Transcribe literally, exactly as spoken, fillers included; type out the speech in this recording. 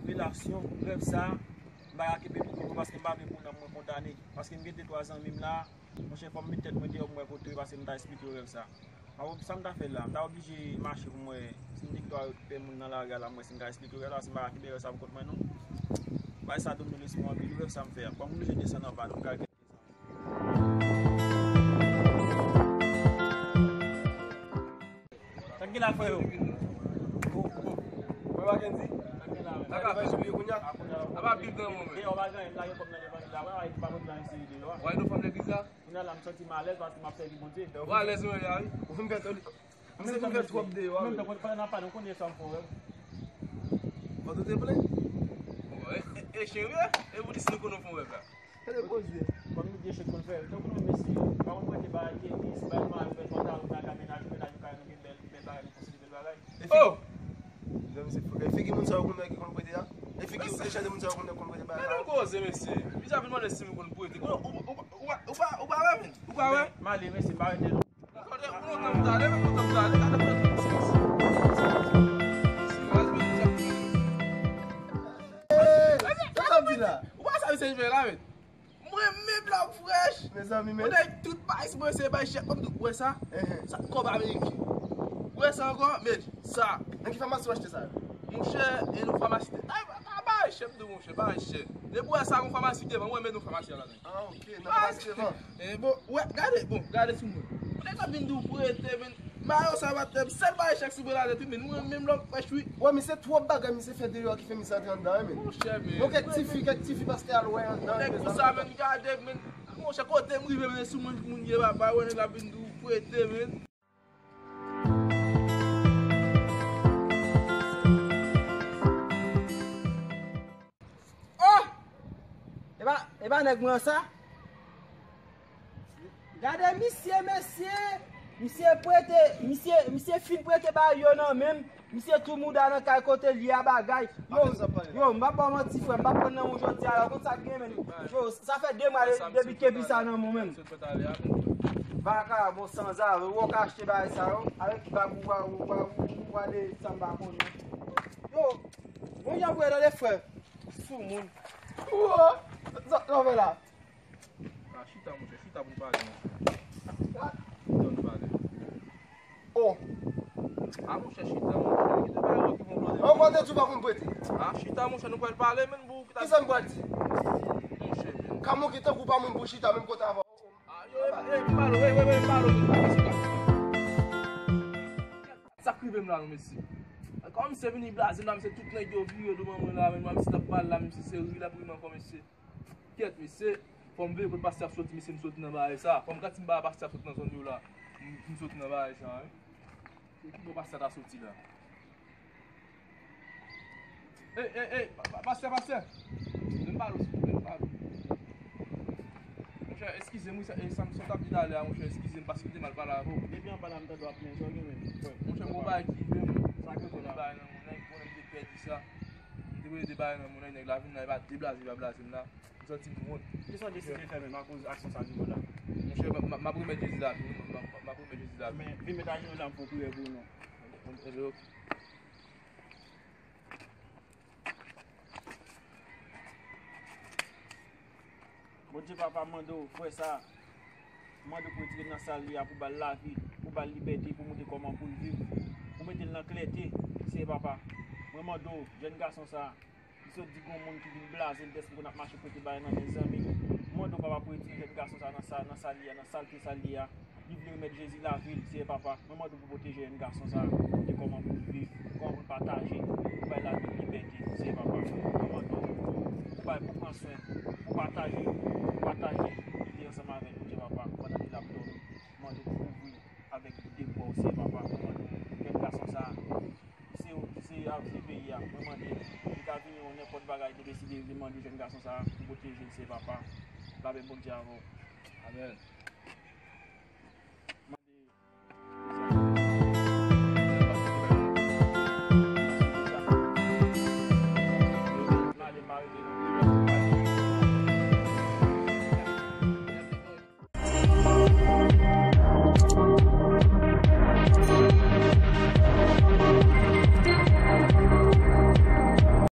Revelasyon, rèv sa, m pa ka kenbe mikwo paske m pa vle pou nanm mwen kondane. Paske m gen de twa zanmi m la, monchè, fò m met tèt mwen deyò pou m wè kote yo, paske m ta esplike yo rèv sa. Awo, sa m ta fè la, m ta oblije mache pou m wè si m gen dwa wè moun nan lari a la, m wè si m ka esplike yo rèv sa, paske m pa ka kenbe rèv sa pou kont mwen non. Bagay sa domine lespri m anpil, rèv sa m fè a. Bon, m oblije desann anba, nou ka Sa k gen la, frè yo? Mwen pa gen di. Sa ka fè sou pye kounye a. Apa Bib nan men w men. Deyò pa gen anyen, m lage kò m nan levanjil la, wè, pa gen plan isi deyò a. Wè, nou fanm legliz la. Kounye a la, m santi m alèz paske m ap sèvi Bondye. Ou alèz, wi, la, wi. Ou fin fè toli. Misye fin fè twòp deyò a, wi. Menm pandan n ap pale, ou konnen sa m fè w, wè. Mwen tou te plen. E, e, e chen wi, e pou di si nou konnen w fè w wè la. Gade koze. Kòm nou di echèk konn fè, tankou nou mesye, pa konn prete bagay ki egzis, bay mari, bay pantalon, bay ka mennaj, mennaj ou ka gen bèl, bèl bagay, nou konsidere bèl bagay. Oh! Jan misye fou. E figi moun sa yo konn ki konn prete a? E figi, e jan de moun sa yo konn konn prete bagay sa yo? Gade yon koze, mesye. Misye ap vin mande si m konn prete. Ou, ou, ou, ou pa, ou pa, ou pa wè, menn? Ou pa wè? M ale, mesye, m pa rete non. Gade, ou lontan m t ale, men lontan m t ale, gade, gade, gade. Hey, sa k ap di la? Ou pa sa misye fè la, menn? Mwen menm la frèch. Mezanmi, men. Mwen nèg tout bagay, si mwen se bay chèk, mwen tou wè sa. Sa kòb ameriken. Wè sa ankò, men sa. Nan ki famasi w achte sa? Monchè, e nan famasi te. Ay, pa, pa, bay chèk tou, monchè, bay chèk. Depi wè sa, yon famasi devan, mwen men yon famasi la. Ah, ok, nan famasi devan. Eh, bon, wè, gade, bon, gade sou mwen. Mwen nèg la vin di w prete, men. Mayo sa pa tèm, sèl bay chèk sou mwen la, men mwen menm lòm frèch wi. Wè, men se twòp bagay misye fè deyò ki fè misye antre anndan, men. Monchè, men. Bon, kèk tifi, kèk tifi pastè al wè anndan, men. Nèg konsa, men, gade, men. Monchè, kote m rive, men, sou moun, moun ye, papa, wè, nèg la vin di w prete, men. Oh! E pa, e pa nèg mwen an sa? Gade misye, mesye! Misye prete, misye, misye fin prete bagay yo nan men m. Misye tou mouda nan kay kote l ye a bagay. Yo, yo, m p ap ba w manti, frè, m p ap pran nan ou jodi a la, ou konn sa k gen, men. Yo, sa fè de mwa depi kepi sa nan men w, men. Vagabon sanzave, ou ka achte bagay sa yo, avèk bag ou pa, ou pa, ou pa de sa m pa konnen. Yo, bon jan vre tande frè. Soumoun. Wo! Sa, sa w fè la? Ah, chita, monchè, chita pou n pale, monchè. Chita pou n pale. Oh. Ah, monchè, chita, monchè. Kite bagay yo ki bon blòdè. An kote tou pa konn prete. Ah, chita, monchè, nou pral pale, men pou ki sa m pral di? Monchè, men. Kamo ki tankou pa moun pou chita menm kote avè w. Ah, yo, e, e, m pale, e, e, e, m pale, e, e, chita. Sa k rive m la, non, mesye. Kòm se vini blaze m la, mesye, tout nèg yo vire do ban mwen la, men mwen, mesye, t ap pale la, mesye, se ri l ap ri m ankò, mesye. Kèt, mesye, fò m veye kote pastè ap soti, mesye, m soti nan bagay sa. Fò m gad si m pa wè pastè ap soti nan zòn yo la. M, m soti nan bagay sa, wi. E ki bò pastè ta soti la? Ey, ey, ey, pa, pa, pastè, pastè. Vin pale w, silvouplè, vin pale w. Monchè, eskize m, wi, sa, e, sa m, sa m t ap di talè a, monchè, eskize m, paske m te mal pale avè w. Depi anba la, m tande w ap plenyen, sa w gen menm? Monchè, m gon bagay ki rive m. Sa k rive w la? Bagay nan moun, nèg, konnen m te pèdi sa. M te premye de bagay nan moun, nèg la vin la, e pa de blaze, pa blaze m la. M santi m wont. Kisa w deside fè menm akoz aksyon sa rive w la? Monchè, m, m, m ap remèt Jezi lavi, m, m, m, m ap remèt Jezi lavi. Men, vin met ajenou la, m fè yon priyè pou ou non. Enben, ok. Bondye papa, m mande w, frè sa, m mande w pou retire l nan sa l ye a, pou ba l lavi, pou ba l libète, pou montre kòman pou l viv, pou mete l nan klète, Seyè papa. Mwen mande w, jèn gason sa, li sot di gon moun ki vin blaze l, dèske konn ap mache prete bagay nan men zanmi. M mande w papa pou retire jèn gason sa nan sa, nan sa l ye a, nan salte sa l ye a. Li vle remèt Jezi lavi l, Seyè papa. Mwen mande w pou pwoteje jèn gason sa a, pou l konnen kòman pou l viv, kòman pou l pataje, pou bay lavi l libète, Seyè papa. Mwen mande w pou bay, pou pran swen, pou pataje, pou pataje lide ansanm avè l, Bondye papa, pandan ke l ap dòmi. Mwen mande w pou kouvri l avèk de bwa w, Seyè papa. Mwen mande w, jèn gason sa a, se, se, se peyi a. Mwen mande l, li ka vini yon nenpòt bagay, li deside, li mande jèn gason sa a pou pwoteje l, Seyè papa. Lapè Bondye avè w. Amèn.